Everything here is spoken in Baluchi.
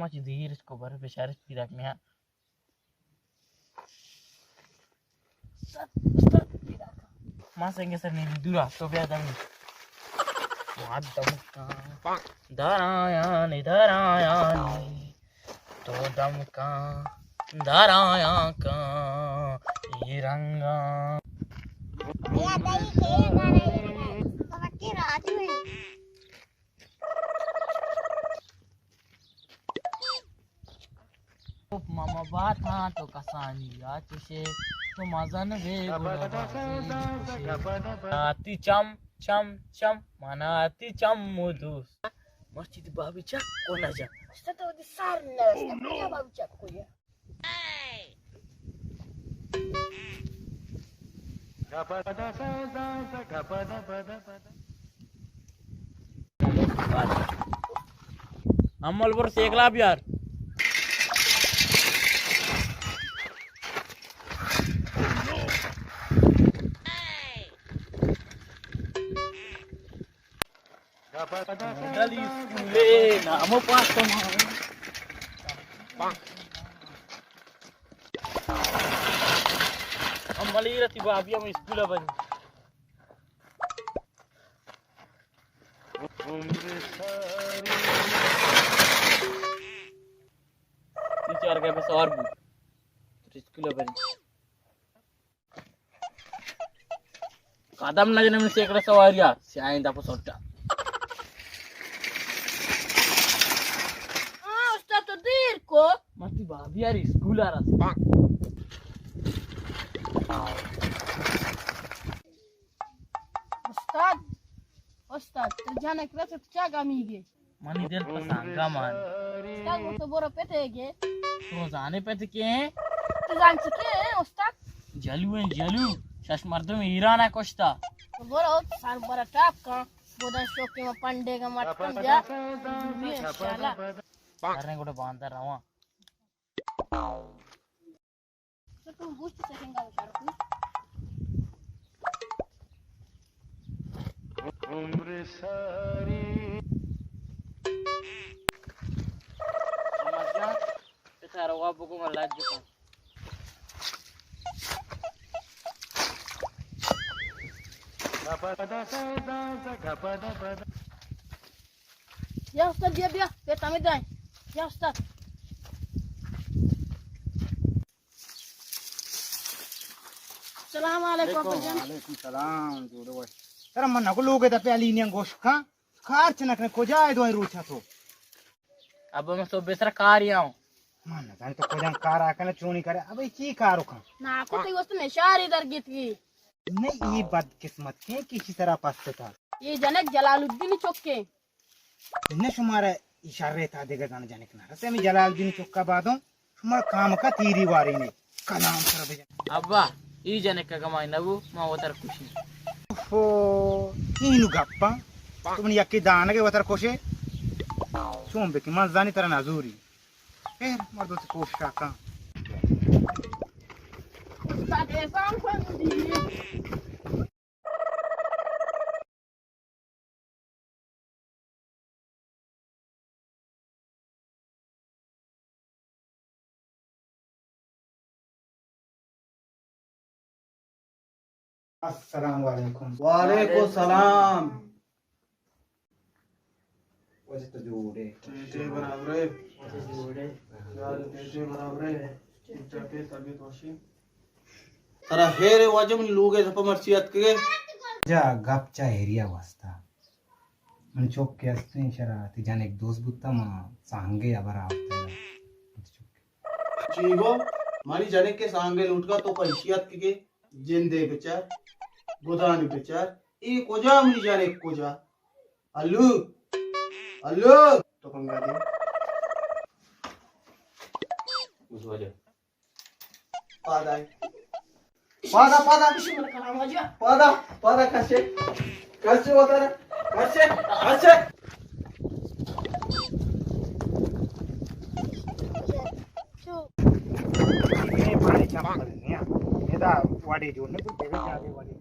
ما چی دیر کو بر بیچارے پیرک نیا. ما سنگے سر نہیں دورا تو بیا دم. ما دم کا درایا نی درایا نی. تو دم کا درایا کا یہ رنگا. یا دای کے گانا یہ تو بچے راجو ہے. ماما باتاں تو کسانی آتشے، تو مزن بے گڑا بازی کشے. آتی چم چم چم، منا آتی چم و دوست. مرچی دی بابی چک کو نجا. اشتا تو دی سار نرستا، کجا بابی چک کو یا؟ امل بر سیکلا بیار. مڈل اسکول نام پاس. ہم ملی رتی بابی ہم اسکول بنی. تین چار گھنٹے سوار بھی اسکول بنی. قدم نہ جنے من سیکڑے سواریا، سیاہیں دپ سوٹا. ہاں، استاد تو دیر کو. من تی بابی یار اسکول آ رہا. استاد، استاد، تو جانے کرا تو چا گامی گے؟ منی دل پہ سانگا مان. استاد، گوں تو برو پتے گے. تو زانے پتے کے ہیں؟ تو زان چکے ہیں استاد؟ جلو ہیں جلو، شش مردم ایران کشتا. تو برو سر برا ٹاپ کن، بودن شوکی ما پنڈے گا مٹ کن بیا. انشاءاللہ. کرنے گوڑے باندر رواں. تو گوشت سکنگا بچار کو. عمر ساری. اما جان، پتارا واب بگو من لاج بکن. یا استاد، بیا، بیا، بیا، تمہیں دائیں. یا استاد. سلام علیکم ابا جان. وعلیکم سلام، جوڑ وش. ترا من نگو لوگ دپے علی نیاں گوش کن. کار چنک نے کجا ہے دوئیں روچا تو؟ ابا من صبح سرا کار ہی آؤں. من نہ جانی تو کجا کار آ کن چونی کرے. ابے چی کارو کن؟ نا کو تی وست نشاری در گیت کی. نہیں، یہ بد قسمت کے کسی طرح پستا. یہ جنک جلال الدین چکے. نہ شمارا اشارے تا دگہ زن جنک نہ رسے. ہمیں جلال الدین چکا بادوں شمارا کام کا تیری واری نے کلام سر بجن. ابا، ای جنک کا گمائی نبو، ما وتر کشی. اوہو، اینو گپا. تو من یکی دانگے وتر کشے. چون بکی من زانی ترا نزوری. خیر، مردو تی کوشش کن. استاد احسان کن دی. السلام علیکم. وعلیکم السلام. واجہ تو جوڑے؟ ٹیٹے برابرے. جوڑے. یار ٹیٹے برابرے. ٹھیک ٹھاک ہے، طبیعت وشی؟ ترا خیر ہے واجہ، منی لوگ ء دپ ء مرچی اتکگے؟ جا گپ چا ایریا واسطہ. من چک کہ استیں شرا تی جنک دوست بوتا، ما سانگے ابر آورتا. چی گو؟ منی جنک کے سانگے لوٹگا تو پہ ایشی اتکگے؟ جندے بچار، گدانی بچار، اے کجا منی جنک کجا؟ الو! الو! تو پنگا دے. بس واجہ. پادا. پادا، پادا. پادا، پادا، کشے. کشے وتارا. کشے، کشے. اے پانی چم پر نیا. ادا واڑے جو نے تو دیوی جاگے واڑے.